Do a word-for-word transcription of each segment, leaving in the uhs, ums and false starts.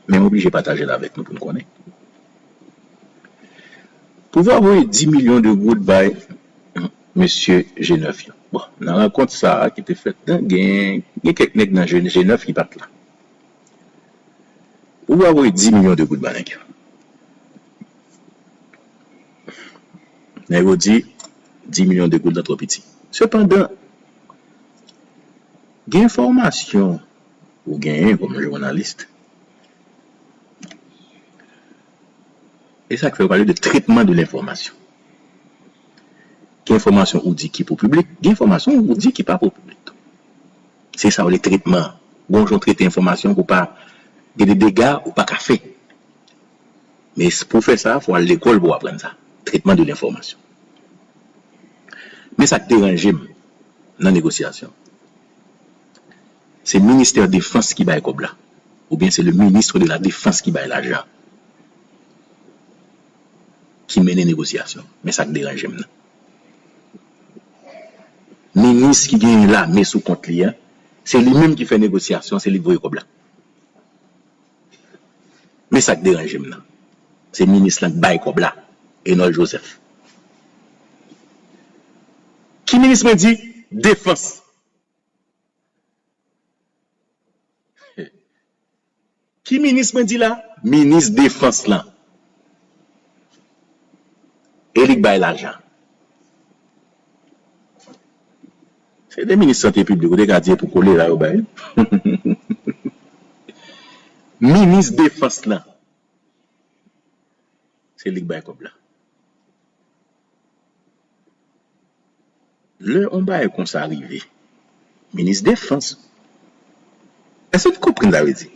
Men m oblije pataje l avèk nou pou n konnen. Pouvwa voye dis milyon de goud bay mesye G nèf yo. Bon, nan rankont sa a ki te fèt la, gen, gen kèk nèg nan G nèf ki pa t la. Pouvwa voye dis milyon de goud ba nèg yo. Nèg yo di dis milyon de goud lan twò piti. Sepandan, gen enfòmasyon ou genyen kòm jounalis, e sa k fè yo pale de traitement de l'information. Gen enfòmasyon ou di ki pou piblik, gen enfòmasyon ou di ki pa pou piblik tou. Se sa yo rele tretman. Gon jan w trete enfòmasyon pou pa gen de dega ou pa ka fè. Men pou fè sa, fò w al lekòl pou w aprann sa. Traitement de l'information. Men sa k deranje m nan negosyasyon, se ministè defans ki bay kòb la, oubyen se le ministre de la défense ki bay lajan, ki mennen negosyasyon. Men sa k deranje m nan. Minis ki gen lame sou kont li a, se li menm ki fè negosyasyon, se li k voye kòb la. Men sa k deranje m nan, se minis lan k bay kòb la, Enòl Joseph. Ki minis mwen di? Defans. Ki minis mwen di la? Minis defans lan. E li k bay lajan. Se de minis sante piblik, ou te ka di e pou kolera yo bay. Minis defans lan, se li k bay kòb la. Lè yon bagay konsa rive, minis defans, èske n konprann sa vle di?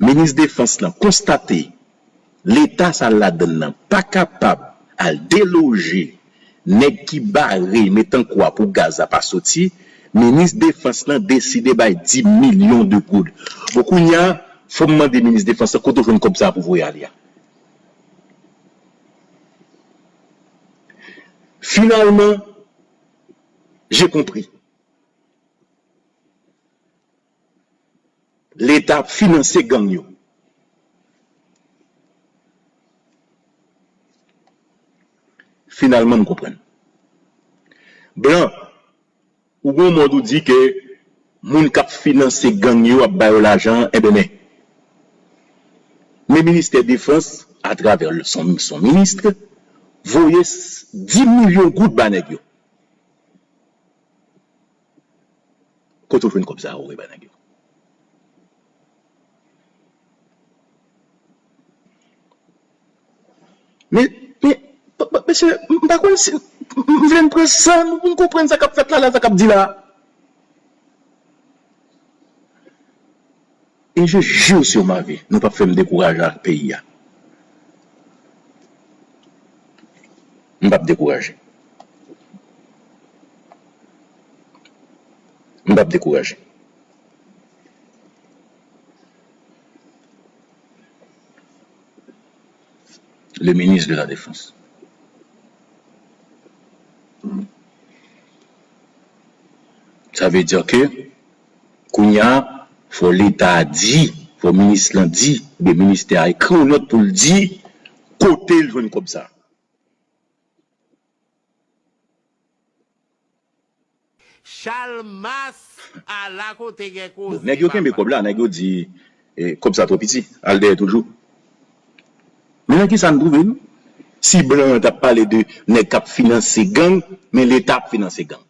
Minis defans lan konstate Leta sa l ladann nan pa kapab al deloje nèg ki bare Metankwa pou gaz la pa soti, minis defans lan deside bay dis milyon de goud. Bon, kounye a, fò m mande minis defans lan kote w jwenn kòb sa a pou voye ale a. Finalman, j'ai compris. Leta ap finanse gang yo. Finalman, m konprann. Blan, ou gon mòd ou di ke moun k ap finanse gang yo ap ba yo lajan, enben men. Men ministè defans, atravè son, son minis, voye dis milyon goud ba nèg yo. Kote w jwenn kòb sa a ou voye ba nèg yo? Men, men, mesye, m pa konn si m vle n pran san nou pou n konprann sa k ap fèt la, la, sa k ap di la. Et je jure sur ma vie, nou p ap fè m dekouraje ak peyi a. M p ap dekouraje. M p ap dekouraje. Le ministre de la Défense. Sa vle di ke kounye a, fò Leta a di, fò minis lan di, oubyen ministè a ekri yon nòt pou l di kote l jwenn kòb sa. Chalmas, ala kote gen koze. Bon, nèg yo kenbe kòb la, nèg yo di, eh, kòb sa twò piti, al dèyè toujou. Men nan kisa n twouve nou? Si blan an t ap pale de nèg k ap finanse gang, men Leta ap finanse gang.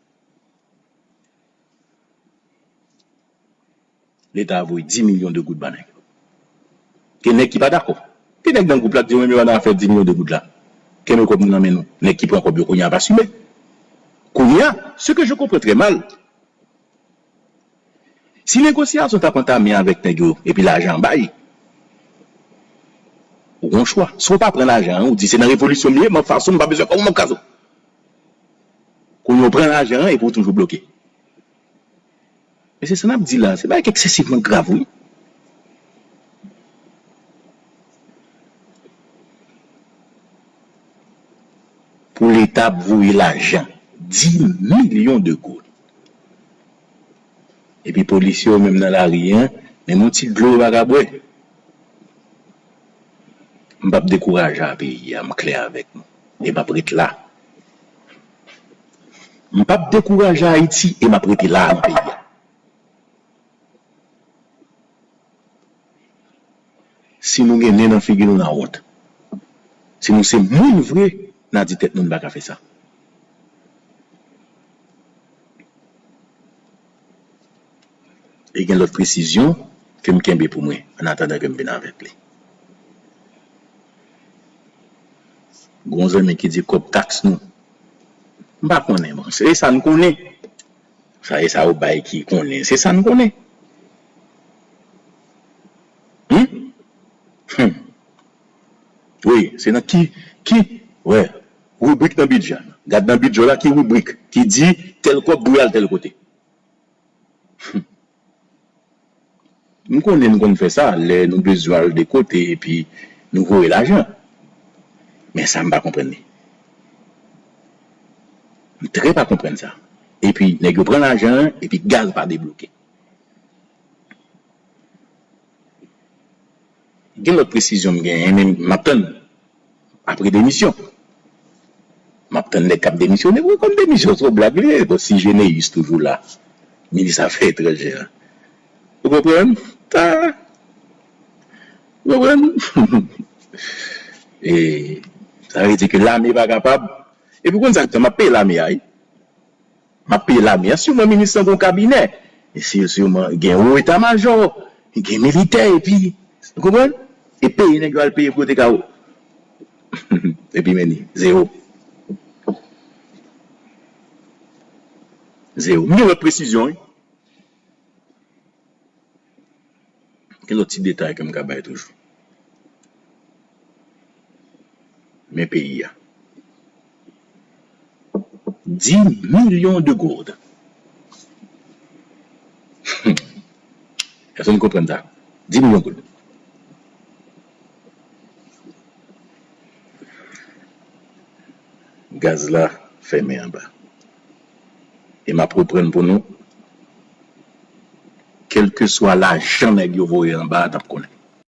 Leta a voye dis milyon de goud ba nèg yo. Gen nèg ki pa dakò. Gen nèg nan gwoup la ki di, "Mwen menm pa nan afè dis milyon de goud la. Kenbe kòb nou nan men nou." Nèg ki pran kòb yo kounye a pa simen. Kounye a, ce que je comprends très mal, si negosyasyon t ap antame avèk nèg yo epi lajan an bay, ou gon chwa. Si w pa pran lajan an, ou di, "Se nan revolisyon m ye, m ap fason, m pa bezwen kòb ou, m ap kraze w." Kounye a w pran lajan an epi w toujou bloke. Men se sa n ap di la, se bagay ki eksesivman grav, wi. Pou Leta ap voye lajan, dis milyon de goud. Epi polisye yo menm nan lari a, menm yon ti dlo yo pa ka bwè. M p ap dekouraje a peyi a, m klè avèk nou. E m ap ret la. M p ap dekouraje Ayiti e m ap rete la nan peyi a. Si nou gen nen nan figi nou, n a wont. Si nou se moun vre, n a di tèt nou n pa ka fè sa. E gen lòt presizyon ke m kenbe pou mwen, an atandan ke m vin avèk li. Gon zanmi ki di kòb taks nou. M pa konnen, bon, se sa n konnen. Sa e sa yo bay ki konnen, se sa n konnen. Hmm? Hmm. Wi, se nan ki, ki, wè, ribrik nan bidjè. Gad nan bidjè la ki ribrik ki di tèl kòb dwe al tèl kote. Hmm. M konnen n konn fè sa lè nou bezwen al de kote epi nou voye lajan. Men sa m pa konprann li. M trè pa konprann sa. Epi nèg yo pran lajan an epi gaz pa debloke. Gen lòt presizyon m genyen, men m ap tann apre demisyon. M ap tann nèg k ap demisyone. Wi, konn demisyon se yon blag li ye. Bon, si Généus toujou la, minis afè etranjè a. Ou konprann? Ta. Ou konprann? E sa vle di ke lame pa kapab. Epi w konn sa k fè m ap peye lame a, wi. M ap peye lame a. Siman minis lan gen yon kabinè. E si, siman gen yon eta majò, gen militè, epi, ou konprann? E peye nèg yo al peye pou yo te ka. Epi men ni, zewo. Zewo. M gen lòt presizyon, wi. Gen lòt ti detay ke m ka bay toujou. Men peyi a. Dis milyon de goud. Èske nou konprann sa? Dis milyon goud. Gaz la fèmen anba. E m ap reprann pou nou. Kèlkeswa lajan nèg yo voye anba a, n ap konnen.